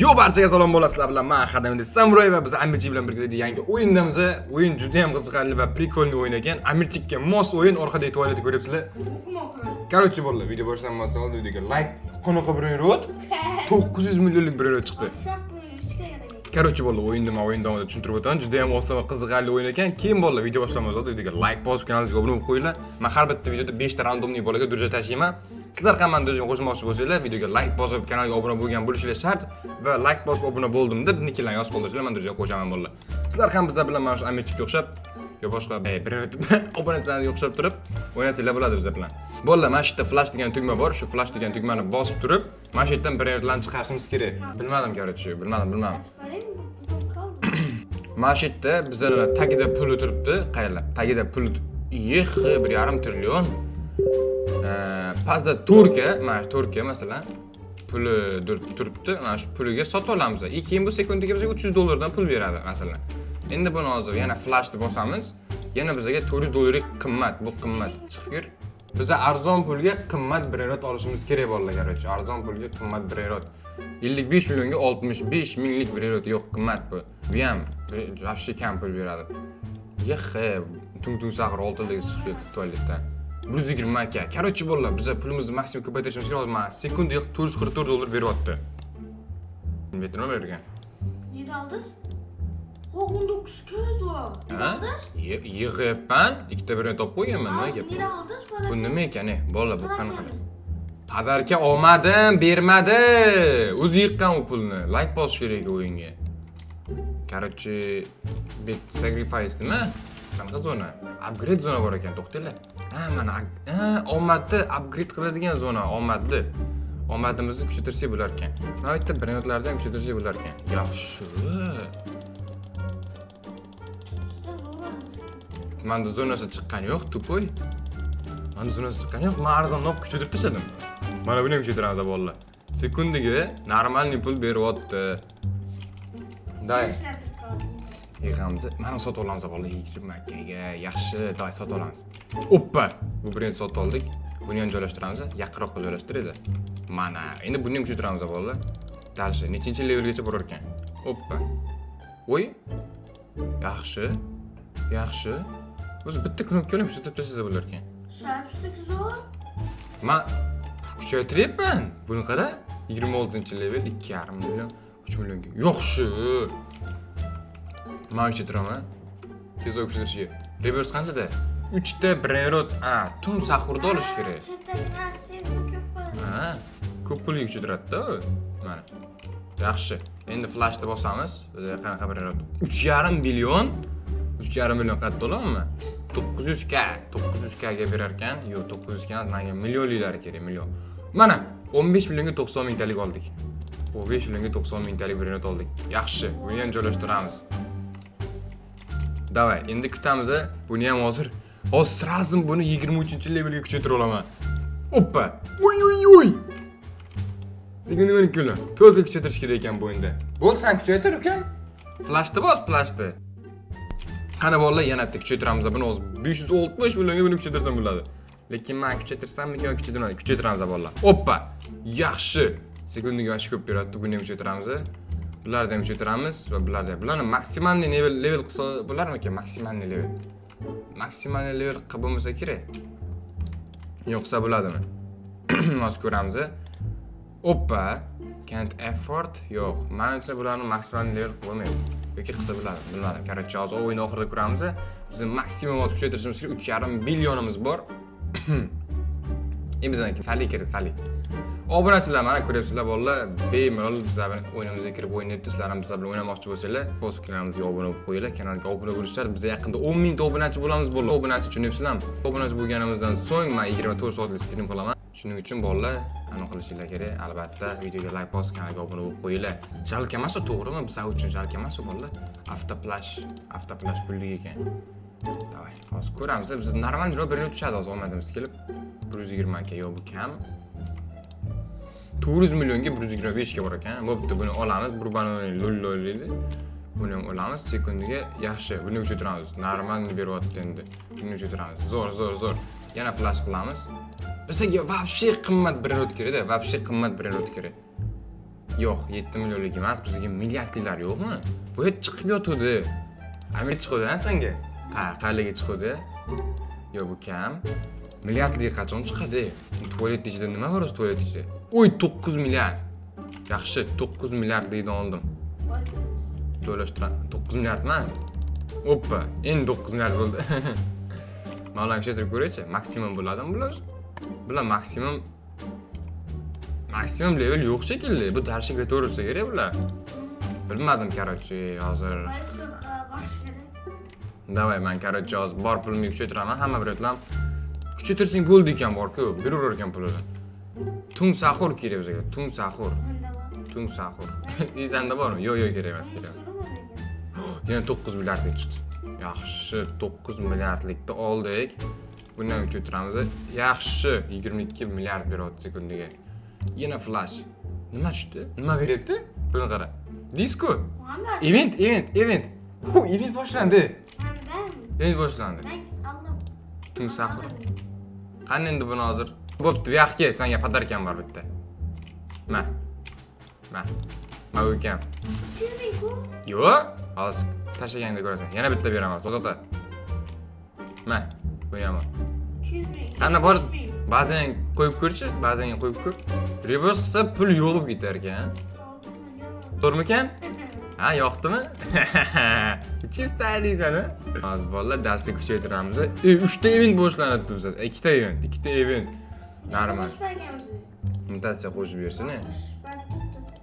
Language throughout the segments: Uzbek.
Yo, barchaga salom bolalar, sizlar bilan men Hadamli Samuray va biz Amirchik bilan birgalikda yangi o'yindamiz. O'yin juda ham qiziqarli va прикольный o'yin ekan. Amirchikka mos o'yin, orqadagi tualetni ko'ryapsizlar. Короче, bolalar, video boshlanmasdan oldin videoga like, qanaqa brainrot? 900 millionlik brainrot chiqdi. Короче, bolalar, o'yinni men o'yin davomida tushuntirib o'taman. Juda ham oson va qiziqarli o'yin ekan. Keyin bolalar, video boshlanmasdan oldin videoga like bosib, kanalimizga obuna bo'lib qo'yinglar. Men har bitta videoda 5 ta рандомный bolaga друзья tashlayman. Sizlar ham meni друзья ga qo'shilmoqchi bo'lsanglar, videoga like bosib, kanalga obuna bo'lgan bo'lishinglar shart va like bosib obuna bo'ldim deb niklarni yozib qoldirsanglar, men друзья ga qo'shaman bolalar. Sizlar ham bizlar bilan mana shu Amirchikka o'xshab yo boshqa bir obunachilarga o'xshab turib o'ynasanglar bo'ladi bizlar bilan. Bolalar, mana shu yerda flash degan tugma bor. Shu flash degan tugmani bosib turib, mana shu yerdan brainrotlarni chiqarishimiz kerak. Bilmadim, короче, bilmadim, bilmadim. Mana shu yerda bizlar tagida puli turibdi, qaranglar. Tagida puli, yix, 1,5 trillion. Pastda turka, mana shu turka masalan puli turibdi, mana shu puliga sotib olamiz. И keyin bu sekundiga bizga 300 dollardan pul beradi masalan. Endi buni hozir yana flashni bosamiz. Yana bizga 400 dollarlik qimmat, bu qimmat chiqib yur. Biza arzon pulga qimmat brainrot olishimiz kerak bolalar, короче. Arzon pulga qimmat brainrot. 55 millionga 65 minglik brainrot, yo'q, qimmat bu. Bu ham вообще kam pul beradi. Yix, tung tung sahur oltidagi chiqib ketdi tualetdan. 120 aka. Короче, bolalar, biza pulimizni maksimum ko'paytirishimiz kerak. Hozir mana sekundiga 444 dollar beryapti. Bu nima bergan? Neydi aldınız? O 19 köz var. Neydi Ha? aldınız? Yig'yapman. Ikkita birini topib qo'yganman, nima gap? Neydi aldınız? Bu nima ekan, e? Bolalar, bu qanaqa? Подарка olmadim, bermadi. O'zi yiqqan u pulni. Like bosish kerak o'yinga. Короче, bet sacrifice nima? Qanaqa zona? Upgrade zona bor ekan, to'xtanglar. Ha, mana ha, omadni upgrade qiladigan zona, omadni. Omadimizni kuchaytirsak bo'lar ekan. Mana bu yerda brainrotlarni ham kuchaytirsak bo'lar ekan. Yaxshi. İşte zor. Manda zonasi chiqqani yo'q, тупой. Manda zonasi chiqqani yo'q. Men arzonroq kuchaytirib tashladim. Mana buni ham kuchaytiramiz bolalar. Sekundiga нормальный pul beryapti. Давай. Yig'amiz. Mana sotib olamiz bolalar 20 akaga. Yaxshi, давай sotib olamiz. Oppa! Bu birinchi sotib oldik. Buni ham joylashtiramiz. Yaqinroqqa joylashtiraylik. Mana, endi buni ham kuchaytiramiz bolalar. Дальше nechinchi levelgacha borar ekan? Oppa. Voy. Yaxshi. Yaxshi. O'zi bitta knopka bilan kuchaytirib tashlasa bo'lar ekan. Şapştık zor. Man kuchaytiryapman. Buni qara. 26-level 2,5 million, 3 millionga. Yaxshi. Man kuchaytiraman. Tezroq kuchaytirishga. Reverse qanchada? 3 ta brainrot, ha, tun sahurda olish kerak. Chetdagi narsangizni ko'p bo'ladi. Ha, ko'p pulga kuchaytiradida u. Mana. Yaxshi. Endi flashni bosamiz. Bizga qanaqa brainrot? 3,5 million. 3,5 million qayerda olamanman? 900 k, 900 k ga berar ekan. Yo'q, 900 k emas, menga millionliklari kerak, million. Mana 15 millionga 90 mingtalik oldik. 15 millionga 90 mingtalik brainrot oldik. Yaxshi, buni ham joylashtiramiz. Давай, endi kutamiz, a. Buni ham hozir сразу buni 23-levelga kuchaytirib olaman. Oppa! Uy uy uy! Sekin 12 million. To'rtga kuchaytirish kerak ekan bu o'yinda. Bo'l, sen kuchaytir ukam. Flashni bos, flashni. Qani bolalar, yana bitta kuchaytiramiz. Buni hozir 560 millionga buni kuchaytirsam bo'ladi. Lekin men kuchaytirsammikan yo kuchaytirmayman? Kuchaytiramiz bolalar. Oppa! Yaxshi. Sekundiga вообще ko'p beradi. Buni ham kuchaytiramiz. Bularni ham kuchaytiramiz va bularni ham. Bularni максимальный level qilsa bo'larmikan? Максимальный level. Максимальный level qilib bo'lmasa kerak. Yo'qsa bo'ladimi? Hozir ko'ramiz. Oppa! Can't afford? Yo'q. Manimcha bularni maksimal level qilib bo'lmaydi. Yoki qilsa bo'ladi, bilmadim. Короче, hozir o'yin oxirida ko'ramiz. Biz maksimum hozir kuchaytirishimiz kerak. 3,5 billionimiz bor. Endi bizdan salik kerak, salik. Obunachilar, mana ko'ryapsizlar bolalar, bemalol bizlar bilan o'yinimizga kirib o'ynayapti. Sizlar ham bizlar bilan o'ynamoqchi bo'lsanglar, post kanalimizga obuna bo'lib qo'yinglar. Kanalga obuna bo'lishlar. Biz yaqinda 10 mingta obunachi bo'lamiz bolalar. Obunachi, tushunyapsizlarmi? Obunachi bo'lganimizdan so'ng men 24 soatlik stream qilaman. Shuning uchun bolalar, anaqa qilishinglar kerak. Albatta, videoga like bosib, kanalga obuna bo'lib qo'yinglar. Жалко emas, to'g'rimi? Bizlar uchun жалко emas bolalar. Avtoplash, avtoplash pullik ekan. Давай, hozir ko'ramiz. Biz normal birini tushadi hozir omadimiz kelib. 120 aka, yo'q, bu kam. 400 millionga 125 ga bor ekan. Bo'pti, buni olamiz. Burbanoni lol deydi. Buni ham olamiz. Sekundiga yaxshi. Buni kuchaytiramiz. Нормальный beryapti endi. Buni kuchaytiramiz. Zo'r, zo'r, zo'r. Yana flash qilamiz. Bizga вообще qimmat brainrot kerak-da, вообще qimmat brainrot kerak. Yo'q, 7 millionlik emas, bizga milliardliklar yo'qmi? Bu yerda chiqib yotuvdi. Amir chiquvdi ha senga? Ha, qayerga chiquvdi? Yo'q, bu kam. Milliardlik qachon chiqadi? Tualet ichida nima bor o'zi, tualet ichida? Uy, 9 milliard. Yaxshi, 9 milliardlikdan oldim. Voy. Joylashtira 9 milliard emas. Oppa, endi 9 milliard bo'ldi. Mablag'ni kuchaytirib ko'raychi, maksimum bo'ladimi bular? Bular maksimum level yo'q shekilli. Bu darsga ketaversa kerak bular. Bilmadim, короче, hozir. Voy, shu borish kerak. Давай, man, короче, hozir bor pulimni kuchaytiraman, hamma biletlar kuchaytirsang bo'ldi ekan, bor-ku, beraverar ekan pulini. Tung sahur kerak bizga, tung sahur. Menda bor. Tung sahur. И senda bormi? Yo'q, yo'q, kerak emas, kerak emas. Suri bor ekan. Yana 9 milliardlik chiqdi. Yaxshi, 9 milliardlikni oldik. Bundan kuchaytiramiz. Yaxshi, 22 milliard beryapti sekundiga. Yana flash. Nima tushdi? Nima beryapti? Buni qara. Disko. Muammer. Event, event, event. Hu, event boshlandi. Mandan. Event boshlandi. Men aldım. Tung sahur. Qani endi buni hozir? Bo'pti, bu yoqqa kel, senga подарка m bor bitta. Ma. Ma. Ma, ukam. 300 ming ku. Yo'q, hozir tashlaganda ko'rasan. Yana bitta beraman, to'xta. Ma, buni ham ol. 300 ming. Qani bor, 300 ming. Ba'zan qo'yib ko'rchi, ba'zan qo'yib ko'r. Reverse qilsa pul yo'q bo'lib ketar ekan. 6 million. To'g'rimikan? Ha, yoqdimi? Чисто deysan, a? Hozir, bolalar, darsni kuchaytiramiz. 3 ta event boshlanadi bizda. Ikkita event, ikkita event. Normal. Qo'shmagan o'zi. Mutatsiya qo'shib bersin, e. Qo'shmadi, to'xta.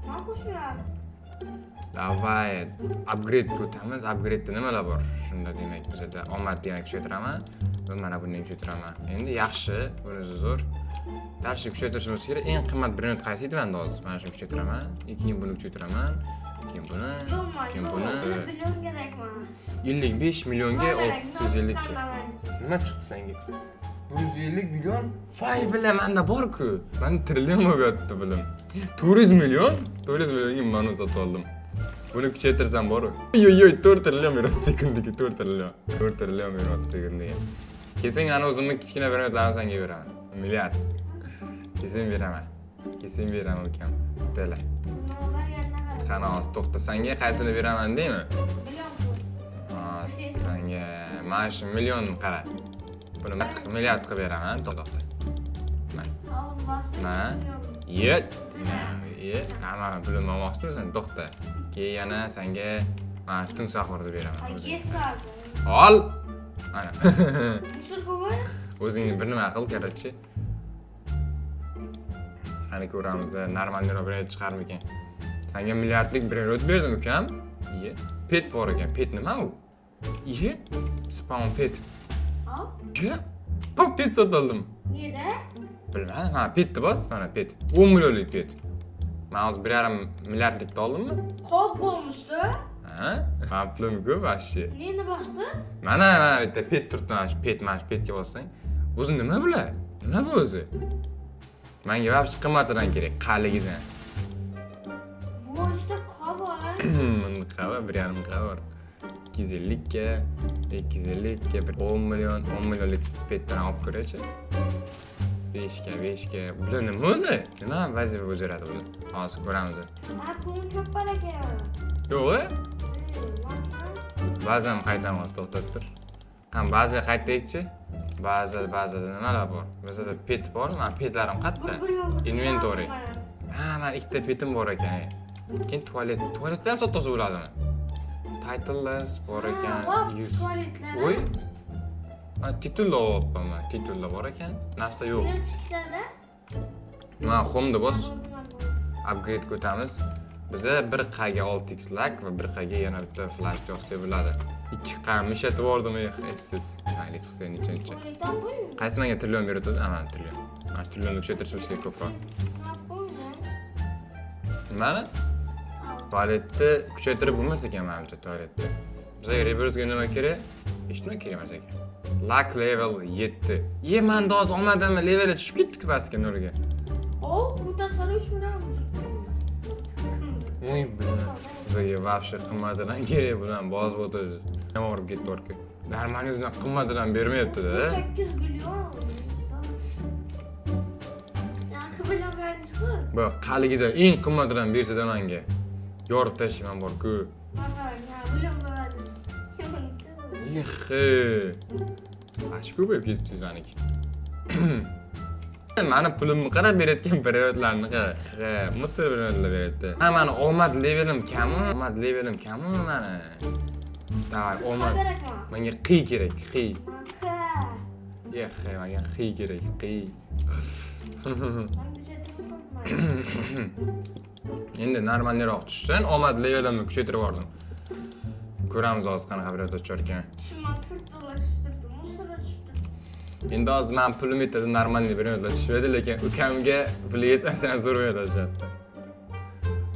Man qo'shmayapman. Давай, upgrade o'tamiz. Upgrade'da nimalar bor? Shunda, demak, bizada omad yana kuchaytiraman va mana buni ham kuchaytiraman. Endi yaxshi, bunisi zo'r. Darsni kuchaytirishimiz kerak. Eng qimmat brainrot qaysi edi menda hozir? Mana shuni kuchaytiraman, keyin buni kuchaytiraman, keyin buni, Yo'q, man, keyin yo'q. buni. Buni million kerak man. 55 millionga 650. 650. Nima chiqdi senga? 150 million? Voy, bilan menda bor-ku. Menda trillion bo'lib yotibdi pulim. 400 million? 400 millionga mana sotib oldim. Buni kuchaytirsam bor-u. Yo'q, yo'q, 4 trillion beradi sekundiga, 4 trillion. 4 trillion beryapti sekundiga. Kelsang, ana o'zimni kichkina brainrotlarimni senga beraman. Milliard. Kelsang beraman. Kelsang beraman, ukam. Bittalar. Qani, hozir to'xta, senga qaysini beraman deymi? Million qo'y. Hozir senga mana shu million, qara. Buni milliard qilib beraman, to'xta. Mana. Oğlum bastı. Ma. Ye. Ye, mana pulimni olmoqchimisan? To'xta. Keyin yana senga mana shu tung sahurni beraman. O'zing. Yes abi. Ol. Mana. Musul baba. O'zing bir nima qil, короче. Qani ko'ramiz, нормальный roq bir chiqarmikan. Senga milliardlik brainrot berdim, ukam. Ye. Pet bor ekan. Pet nima u? Ye. Spawn pet. Al. Ye. Bu pet sotib oldim. Niye de? Bilmadim, ha, petni bos, mana pet. 10 millionlik pet. Man hozir 1,5 milliardlikni oldimmi? Kop olmuştu. Ha? Ha, pulim ko'p вообще. Neyini bastınız? Mana, mana bitta pet turibdi, mana shu pet, mana shu petga bossang. O'zi nima bular? Nima bu o'zi? Menga вообще qimmatidan kerak, qaligidan. Voysta kaba. Bunaqa 1,5 qa bor. 250 ga, 250 ga, bir 10 million, 10 millionlik petdan olib ko'raychi. 5 ga, 5 ga. Bular nima o'zi? Nima vazifa bajaradi bular? Hozir ko'ramiz. Ha, pulum çok var ekan. Yo'q, e? Ba'zan qaytamiz, to'xtab tur. Ham ba'zi qaytaylikchi. Ba'zi ba'zida nimalar bor? Bizada pet bor, mana petlarim qayerda? Inventory. Ha, mana ikkita petim bor ekan. Keyin tualet, tualetlar ham sotsa bo'ladimi? Titles bor ekan, 100. Tualetlar. Voy. Ha, titullar olyapman man. Titullar bor ekan, narsa yo'q. Million chiqdi. Mana home'da bos. Upgrade o'tamiz. Biza bir qaga 6x luck va bir qaga yana bitta flash yozsak bo'ladi. Ikki qam ishlatib yubordim, essiz. Mayli, chiqsa nechanchi. Tualetdan bu. Qaysi menga trillion beradi? Ha, mana trillion. Mana shu trillionga kuchaytirishimiz kerak ko'proq. Nimani? Tualetni kuchaytirib bo'lmas ekan manimcha tualetni. Bizga rebirthga nima kerak? Hech nima kerak emas ekan. Luck level 7. Ye, manda hozir olmadimmi? Leveli tushib ketdi-ku pastga, nolga. O, mutasar 3 million. Voy, бля. Bizga вообще qimmatidan kerak, bilan bosib o'tirdi. Nima urib ketdi orqa. Darmoningizdan qimmatidan bermayapti-da. 8 milyon. Yani million verdi. Aytdingiz-ku. Bu qaligida eng qimmatidan bersa-da menga. Yorib tashlayman bor-ku. Mana, ya, million bo'ladi. Yixi. Ash ko'payib ketibdi saniki. Mani pulimni qarab berayotgan brainrotlarni qara. Ha, Misr brainrotlar beryapti. Ha, mani omad levelim kami, omad levelim kami mani. Давай, omad. Kerak man. Menga qiy kerak, qiy. Maka. Yexi, menga qiy kerak, qiy. Man byudjetimni. Endi нормальный roq tushsin, omad levelimni kuchaytirib yubordim. Ko'ramiz hozir qanaqa brainrotlar tushar ekan. Man 4 dollar tushib turdi, мусор tushib turdi. Endi hozir man pulim yetadi, нормальный brainrotlar tushmaydi, lekin ukamga puli yetmasa ham zo'r brainrotlar tushyapti.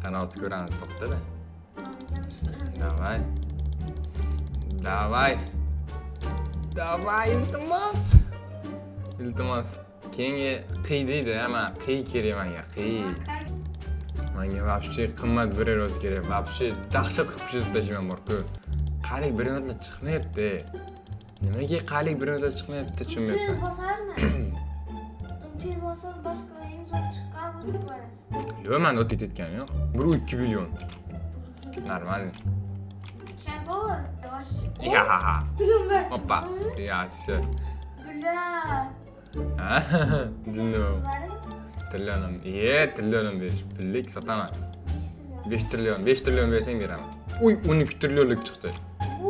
Qani hozir ko'ramiz, to'xtada. Давай. Давай. Давай, iltimos. Iltimos. Keyingi qiy deydi, ha, qiy kerak menga, qiy. Menga вообще qimmat brainrot kerak. Вообще dahshat qilib kuchaytirib tashlayman bor-ku. Qalik brainrotlar chiqmayapti. Nimaga qalik brainrotlar chiqmayapti, Tez tushunmayapman. bosarmi? Tez bossangiz boshqa eng zo'r chiqqan o'tib borasiz. Yo'q, menda o'tib ketayotgani yo'q. 1.2 million. Нормально. Kago, yavaş. Ya. Trilyon ver. Hoppa. Yaxshi. Бля. Ha, jinni. Trillionim. Ye, trillionim berish. Pullik sotaman. 5 trilyon. 5 trillion, 5 trillion bersang beraman. Uy, 12 trillionlik chiqdi.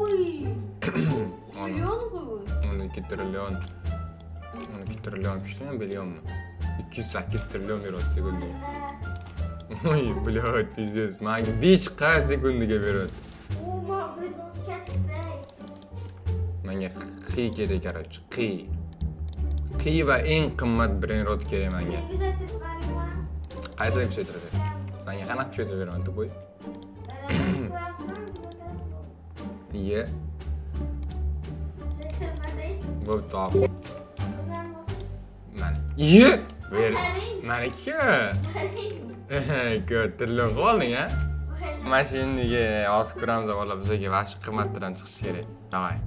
Uy. Ana. Million bu. 12 trillion. 12 trillion kuchlimi, billionmi? 208 trillion beryapti sekundiga. Oy, блядь, пиздец. Menga 5 q sekundiga beryapti. U man 112 chiqdi. Menga qiy kerak, короче, qiy. Qiy va eng qimmat brainrot kerak menga. Kuzatib beraman. Qaysini kuchaytiradi? Senga qanaqa kuchaytirib beraman, тупой? Qo'yasizmi? Iye, bo'pti, top. Mana. Iye! Ber. Maniki. Ko'p trillion qilib olding, a? Mana shu endiga hozir ko'ramiz, avvalo bizga вообще qimmatdan chiqishi kerak. Давай.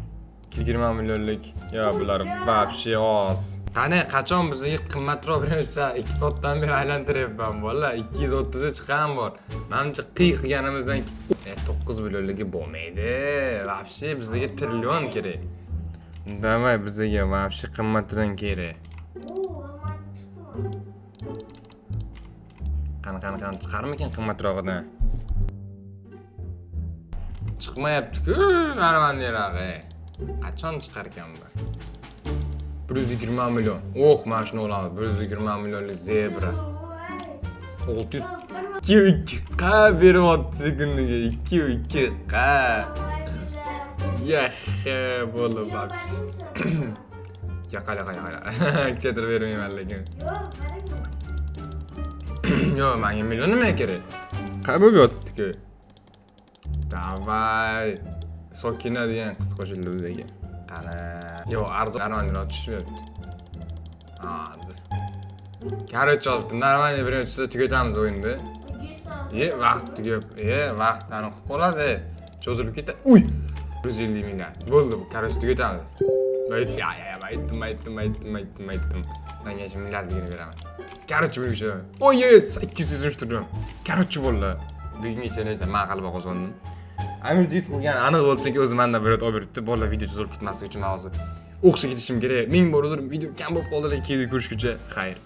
220 millionlik. Yo, bular вообще oz. Qani, qachon bizga qimmatroq birinchi 2 soatdan beri aylantiryapman, bola. 230 chiqqan bor. Manimcha qiy qilganimizdan 9 millionligi bo'lmaydi. Вообще bizga trillion kerak. Давай, bizga вообще qimmatdan kerak. U roman chiqdimi? Qani, qani, qani, chiqarmikan qimmatrog'idan? Chiqmayapti-ku, нормальный rog'i. Qachon chiqar ekan bu? 120 million. Oh, mana shuni olamiz. 120 millionlik zebra. 600 2 2 qa beryapti sekundiga. 2 2 qa. Yaxshi bo'ldi, вообще. Yo'q, yo'q, yo'q. Kuchaytirib bermayman lekin. Yo'q, qarang. Yo'q, menga million nima kerak? Qay bo'lib yotibdi-ku? Давай. Sokina degan qiz qo'shildi bizga. Qani. Yo'q, arzon нормальный roq tushmayapti. Hozir. Короче, olibdi. Нормальный birinchi tushsa tugatamiz o'yinni. E, vaqt tugab, e, vaqt aniq qilib qoladi. Cho'zilib ketadi. Uy! 150 milliard. Bo'ldi, bu короче tugatamiz. Ya, ya, ya, aytdim, aytdim, aytdim, aytdim, aytdim. Senga shu milliardligini beraman. Короче, buning uchun. Oh yes, 283 trillion. Короче, bo'ldi. Bugungi challenge man g'alaba qozondim. Amir yutqizgani aniq bo'ldi, chunki o'zi mandan bir olib beribdi. Bolalar, video cho'zilib ketmasligi uchun man hozir o'qishga ketishim kerak. Ming bor uzr, video kam bo'lib qoldi, lekin keyingi ko'rishguncha xayr.